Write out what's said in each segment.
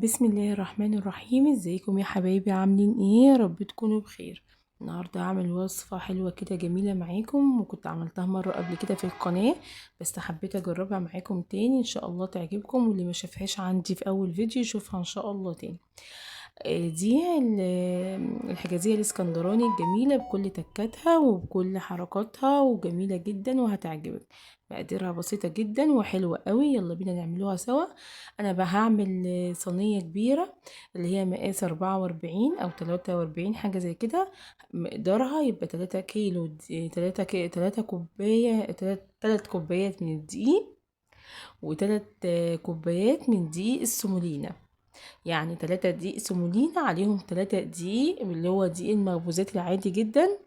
بسم الله الرحمن الرحيم. ازيكم يا حبايبي؟ عاملين ايه؟ يا رب تكونوا بخير. النهارده هعمل وصفه حلوة كده جميلة معاكم، وكنت عملتها مرة قبل كده في القناة بس حبيت اجربها معاكم تاني، ان شاء الله تعجبكم، واللي ما شافهاش عندي في اول فيديو يشوفها ان شاء الله تاني. دي الحجازية الاسكندراني الجميلة بكل تكاتها وبكل حركاتها، وجميلة جدا وهتعجبك. مقاديرها بسيطة جدا وحلوه قوي، يلا بينا نعملوها سوا. انا بقى هعمل صينية كبيرة اللي هي مقاس 44 او 43 حاجة زي كده، مقدارها يبقى 3 كيلو، 3 كي، 3 كوباية، 3 كوبايات من الدقيق، وتلات كوبايات من دقيق السمولينا. يعني 3 دقيق سمولينا عليهم 3 دقيق اللي هو دقيق المخبوزات العادي جدا.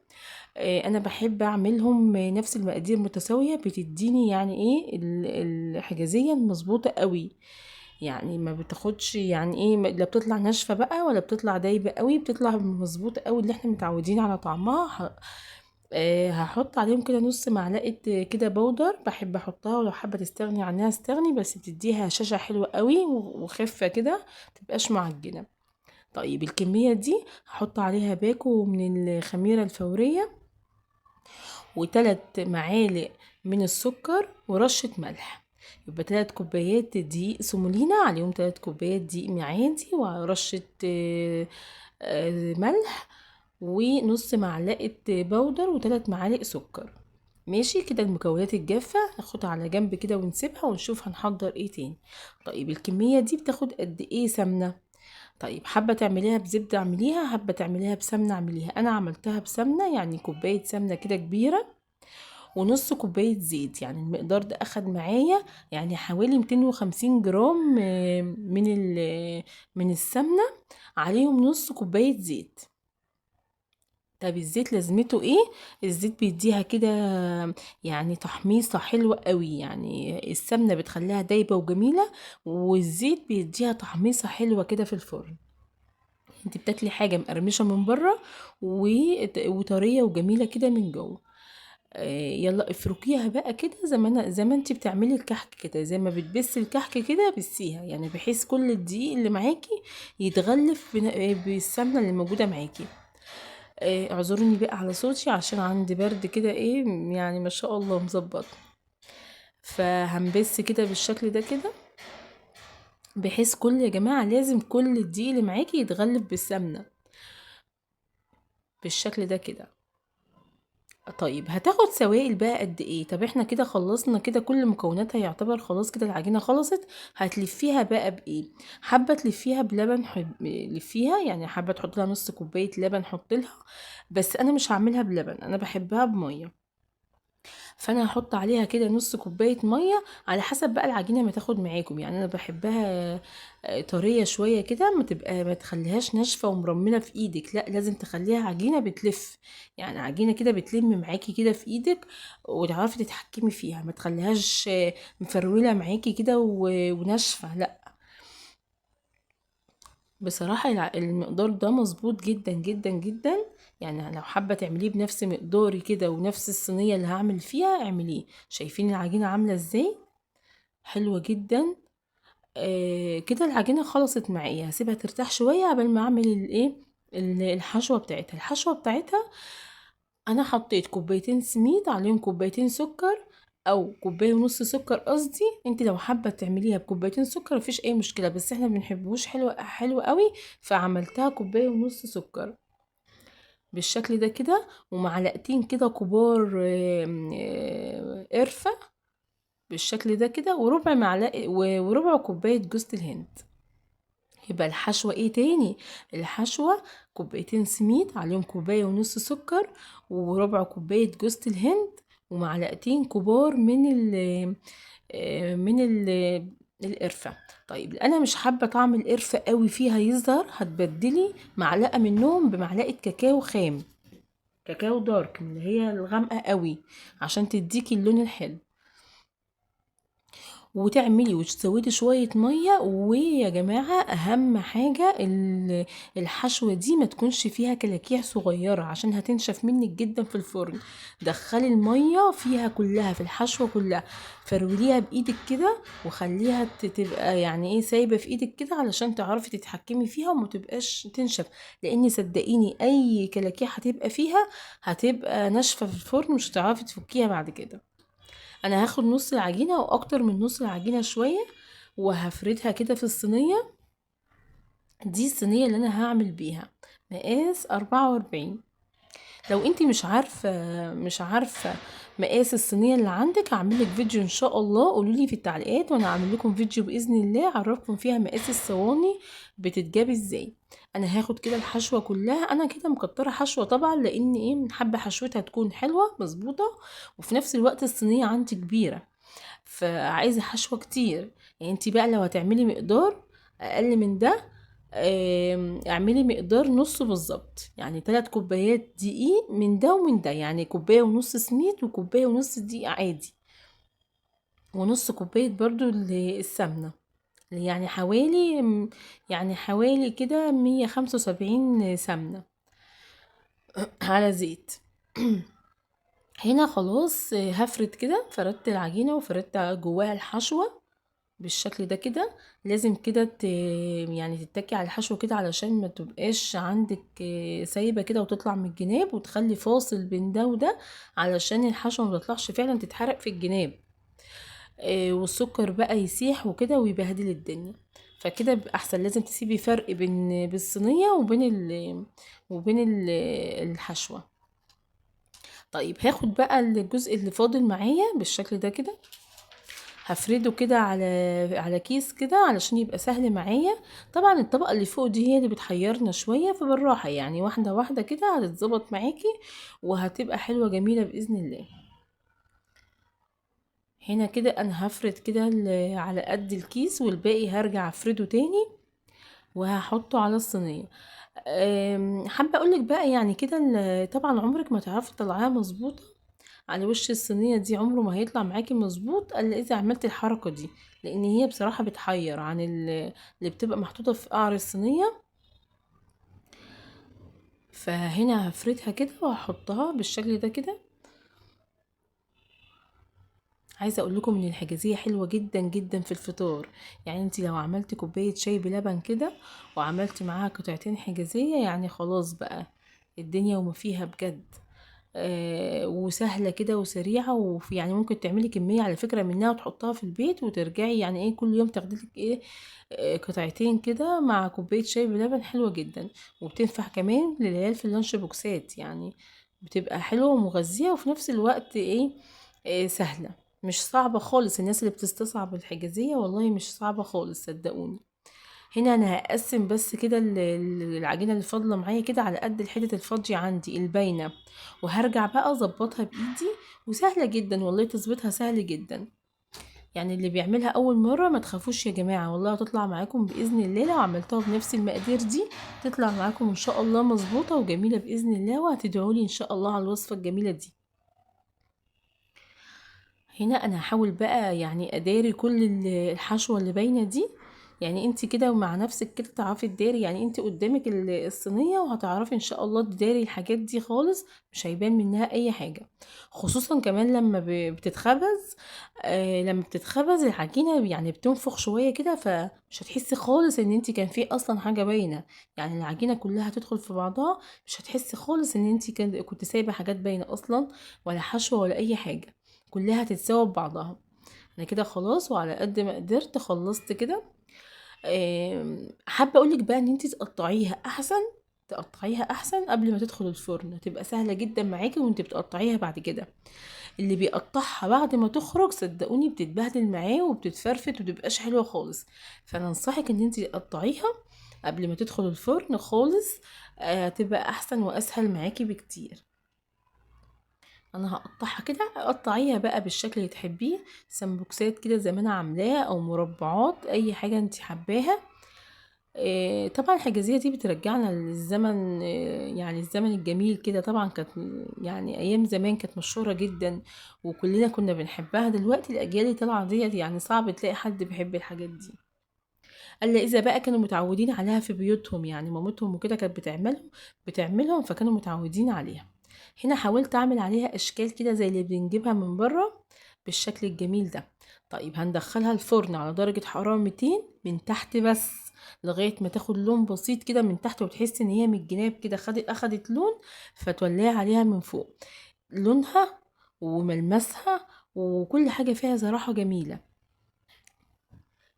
انا بحب اعملهم نفس المقادير متساوية، بتديني يعني ايه الحجازية المظبوطه قوي، يعني ما بتاخدش يعني ايه، لا بتطلع ناشفة بقى ولا بتطلع دايبه قوي، بتطلع مظبوطة قوي اللي احنا متعودين على طعمها. هحط عليهم كده نص معلقه كده بودر، بحب احطها، ولو حابة تستغني عنها استغني، بس بتديها هشاشة حلوة قوي وخفه كده، متبقاش معجنه. طيب الكمية دي هحط عليها باكو من الخميره الفورية، وتلات معالق من السكر، ورشه ملح. يبقى 3 كوبايات دقيق سمولينا عليهم 3 كوبايات دقيق عادي، ورشه ملح، ونص معلقه بودر، وتلات معالق سكر. ماشي كده المكونات الجافه ناخدها على جنب كده ونسيبها ونشوف هنحضر ايه تاني. طيب الكمية دي بتاخد قد ايه سمنه؟ طيب حابة تعمليها بزبده اعمليها، حابة تعمليها بسمنه اعمليها. انا عملتها بسمنه، يعني كوباية سمنه كده كبيرة ونص كوباية زيت، يعني المقدار ده اخد معايا يعني حوالي 250 جرام، من السمنة، عليهم نص كوباية زيت. طب الزيت لازمته ايه؟ الزيت بيديها كده يعني تحميصه حلوة قوي، يعني السمنة بتخليها دايبه وجميلة، والزيت بيديها تحميصه حلوة كده في الفرن. انت بتاكلي حاجة مقرمشه من بره وطريه وجميلة كده من جوه. يلا افركيها بقى كده زي ما انت بتعملي الكحك كده، زي ما بتبسي الكحك كده بسيها، يعني بحيث كل الدقيق اللي معاكي يتغلف بالسمنه اللي موجودة معاكي. اعذروني بقى على صوتي عشان عندي برد كده، ايه يعني ما شاء الله مظبط. فهنبس كده بالشكل ده كده، بحيث كل يا جماعة لازم كل الدقيق اللي معاكي يتغلف بالسمنه بالشكل ده كده. طيب هتاخد سوائل بقى قد ايه؟ طب احنا كده خلصنا كده كل مكوناتها، يعتبر خلاص كده العجينة خلصت. هتلفيها بقى بايه؟ حابة تلفيها بلبن، لفيها، يعني حابة تحط لها نص كوباية لبن حط لها، بس انا مش هعملها بلبن، انا بحبها بميه، فانا هحط عليها كده نص كوباية مية على حسب بقى العجينة ما تاخد معاكم. يعني انا بحبها، طرية شوية كده، ما تخليهاش ناشفة ومرمله في ايدك، لا لازم تخليها عجينه بتلف، يعني عجينه كده بتلم معاكي كده في ايدك وتعرفي تتحكمي فيها، ما تخليهاش، مفروله معاكي كده وناشفه، لا. بصراحة المقدار ده مظبوط جدا جدا جدا، يعني لو حابة تعمليه بنفس مقداري كده ونفس الصينية اللي هعمل فيها اعمليه. شايفين العجينة عاملة ازاي؟ حلوة جدا. كده العجينة خلصت معايا، هسيبها ترتاح شوية قبل ما اعمل الحشوة بتاعتها. الحشوة بتاعتها انا حطيت كوبايتين سميد عليهم كوبايتين سكر، او كوباية ونص سكر قصدي. انت لو حابة تعمليها بكوبايتين سكر مفيش اي مشكلة، بس احنا ما بنحبوش حلو قوي، فعملتها كوباية ونص سكر بالشكل ده كده، ومعلقتين كده كبار، قرفه بالشكل ده كده، وربع معلقه وربع كوباية جوز الهند. يبقى الحشوه ايه تاني؟ الحشوه كوبايتين سميد عليهم كوباية ونص سكر، وربع كوباية جوز الهند، ومعلقتين كبار من القرفه. طيب انا مش حابة طعم القرفه قوي فيها يظهر، هتبدلي معلقه منهم بمعلقه كاكاو خام، كاكاو دارك اللي هي الغامقه قوي، عشان تديكي اللون الحلو. وتعملي وتزودي شوية مية. ويا جماعة اهم حاجة الحشوه دي ما تكونش فيها كلاكيع صغيرة عشان هتنشف منك جدا في الفرن. دخلي المية فيها كلها في الحشوه كلها، فروليها بايدك كده وخليها تبقى يعني ايه سايبه في ايدك كده علشان تعرفي تتحكمي فيها وما تبقاش تنشف، لان صدقيني اي كلاكيع هتبقى فيها هتبقى ناشفة في الفرن مش هتعرفي تفكيها بعد كده. انا هاخد نص العجينة واكتر من نص العجينة شوية وهفردها كده في الصينية. دي الصينية اللي انا هعمل بيها مقاس 44. لو انتي مش عارفه مقاس الصينية اللي عندك هعمل لك فيديو ان شاء الله، قولوا لي في التعليقات وانا هعمل لكم فيديو باذن الله اعرفكم فيها مقاس الصواني بتتجاب ازاي. انا هاخد كده الحشوه كلها، انا كده مكتره حشوه طبعا لان ايه حابة حشوتها تكون حلوة مظبوطة، وفي نفس الوقت الصينية عندي كبيرة فعايزه حشوه كتير. يعني انتي بقى لو هتعملي مقدار اقل من ده اعملي مقدار نص بالظبط، يعني 3 كوبايات دقيق من ده ومن ده، يعني كوباية ونص سميد وكوبايه ونص دقيق عادي، ونص كوباية برضو السمنة، يعني حوالي كده 175 سمنه على زيت. هنا خلاص هفرد كده، فردت العجينة وفردت جواها الحشوه بالشكل ده كده. لازم كده يعني تتكي على الحشو كده علشان ما تبقاش عندك سايبه كده وتطلع من الجناب، وتخلي فاصل بين ده وده علشان الحشوه ما تطلعش فعلا تتحرق في الجناب، والسكر بقى يسيح وكده ويبهدل الدنيا. فكده احسن لازم تسيبي فرق بين بالصينيه وبين الحشوه. طيب هاخد بقى الجزء اللي فاضل معايا بالشكل ده كده، هفرده كده على كيس كده علشان يبقى سهل معايا. طبعا الطبقة اللي فوق دي هي اللي بتحيرنا شوية، فبالراحه يعني واحدة واحدة كده هتتظبط معاكي وهتبقى حلوة جميلة باذن الله. هنا كده انا هفرد كده على قد الكيس، والباقي هرجع افرده تاني وهحطه على الصينية. حابة اقولك بقى يعني كده طبعا عمرك ما تعرفي تطلعيها مظبوطة على وش الصينية دي، عمره ما هيطلع معاكي مظبوط الا اذا عملتي الحركة دي، لان هي بصراحة بتحير عن اللي بتبقى محطوطة في قعر الصينية. فهنا هفردها كده وهحطها بالشكل ده كده. عايزه اقول لكم ان الحجازية حلوة جدا جدا في الفطار، يعني انت لو عملتي كوباية شاي بلبن كده وعملتي معاها قطعتين حجازيه يعني خلاص بقى الدنيا وما فيها بجد. وسهلة كده وسريعة، وفي يعني ممكن تعملي كمية على فكرة منها وتحطها في البيت وترجعي يعني ايه كل يوم تاخدي لك ايه قطعتين كده مع كوباية شاي بلبن، حلوة جدا. وبتنفع كمان للعيال في اللانش بوكسات، يعني بتبقى حلوة ومغذيه وفي نفس الوقت ايه سهلة، مش صعبة خالص. الناس اللي بتستصعب الحجازية والله مش صعبة خالص صدقوني. هنا انا هقسم بس كده العجينة اللي فاضلة معايا كده على قد الحتة الفاضيه عندي الباينه، وهرجع بقى اظبطها بايدي، وسهلة جدا والله تظبيطها سهل جدا. يعني اللي بيعملها اول مرة ما تخافوش يا جماعة، والله هتطلع معاكم باذن الله. لو عملتوها بنفس المقادير دي تطلع معاكم ان شاء الله مظبوطة وجميلة باذن الله، وهتدعولي ان شاء الله على الوصفة الجميلة دي. هنا انا هحاول بقى يعني اداري كل الحشوه اللي باينة دي، يعني انت كده ومع نفسك كده تعرفي تداري، يعني انت قدامك الصينية وهتعرفي ان شاء الله تداري الحاجات دي خالص، مش هيبان منها اي حاجة. خصوصا كمان لما بتتخبز، لما بتتخبز العجينة يعني بتنفخ شوية كده، فمش هتحسي خالص ان انت كان في اصلا حاجة باينة، يعني العجينة كلها هتدخل في بعضها، مش هتحسي خالص ان انت كنت سايبه حاجات باينة اصلا، ولا حشوه ولا اي حاجة، كلها هتتساوى ببعضها. انا كده خلاص وعلى قد ما قدرت خلصت كده. حابة اقولك بقى ان انت تقطعيها احسن، تقطعيها احسن قبل ما تدخل الفرن، هتبقى سهلة جدا معاكي وانت بتقطعيها بعد كده. اللي بيقطعها بعد ما تخرج صدقوني بتتبهدل معاه وبتتفرفت ومبتبقاش حلوة خالص. فانا انصحك ان انت تقطعيها قبل ما تدخل الفرن خالص، هتبقى احسن واسهل معاكي بكتير. انا هقطعها كده، قطعيها بقى بالشكل اللي تحبيه، سمبوكسات كده زي ما انا عاملاها او مربعات، اي حاجة انت حباها. طبعا الحجازية دي بترجعنا للزمن، يعني الزمن الجميل كده. طبعا كانت يعني ايام زمان كانت مشهورة جدا وكلنا كنا بنحبها. دلوقتي الاجيال اللي طالعة ديت يعني صعب تلاقي حد بيحب الحاجات دي، الا اذا بقى كانوا متعودين عليها في بيوتهم، يعني مامتهم وكده كانت بتعملهم فكانوا متعودين عليها. هنا حاولت اعمل عليها اشكال كده زي اللي بنجيبها من بره بالشكل الجميل ده. طيب هندخلها الفرن على درجة حرارة 200 من تحت بس، لغاية ما تاخد لون بسيط كده من تحت، وتحس ان هي من الجناب كده اخدت لون، فتوليها عليها من فوق. لونها وملمسها وكل حاجة فيها صراحة جميلة،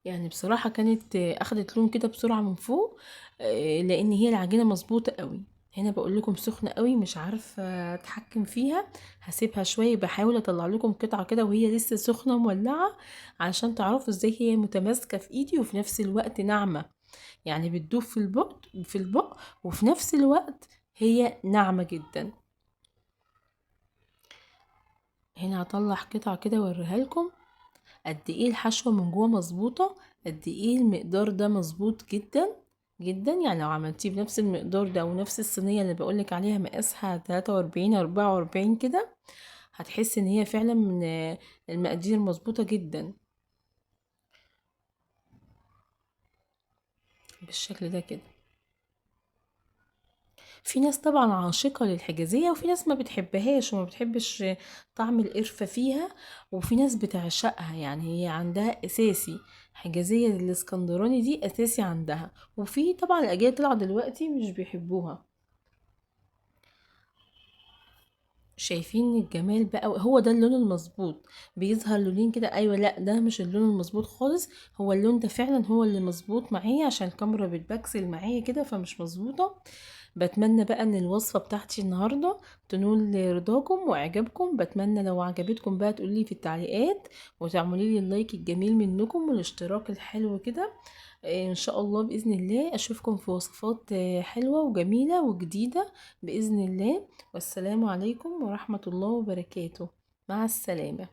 يعني بصراحة كانت اخدت لون كده بسرعة من فوق، لان هي العجينة مظبوطة قوي. هنا بقول لكم سخنة قوي مش عارفة اتحكم فيها، هسيبها شوية، بحاول اطلع لكم قطعة كده وهي لسه سخنة مولعة علشان تعرفوا ازاي هي متماسكة في ايدي وفي نفس الوقت ناعمة، يعني بتدوب في البق وفي نفس الوقت هي ناعمة جدا. هنا هطلع قطعة كده واوريها لكم قد ايه الحشوة من جوه مظبوطة، قد ايه المقدار ده مظبوط جدا جدا. يعني لو عملتيه بنفس المقدار ده ونفس الصينية اللي بقولك عليها مقاسها 43 44 كده، هتحس ان هي فعلا من المقادير مظبوطة جدا بالشكل ده كده. في ناس طبعا عاشقة للحجازية، وفي ناس ما بتحبهاش وما بتحبش طعم القرفة فيها، وفي ناس بتعشقها، يعني هي عندها اساسي حجازية الاسكندراني دي اساسي عندها. وفي طبعا الاجيال طلع دلوقتي مش بيحبوها. شايفين الجمال بقى؟ هو ده اللون المظبوط، بيظهر لونين كده. ايوه لا ده مش اللون المظبوط خالص، هو اللون ده فعلا هو اللي مظبوط معايا عشان الكاميرا بتبكسل معايا كده فمش مظبوطه. بتمنى بقى ان الوصفه بتاعتي النهارده تنول رضاكم واعجابكم. بتمنى لو عجبتكم بقى تقولي في التعليقات وتعملي لي اللايك الجميل منكم والاشتراك الحلو كده. ان شاء الله باذن الله اشوفكم في وصفات حلوه وجميله وجديده باذن الله. والسلام عليكم ورحمه الله وبركاته. مع السلامه.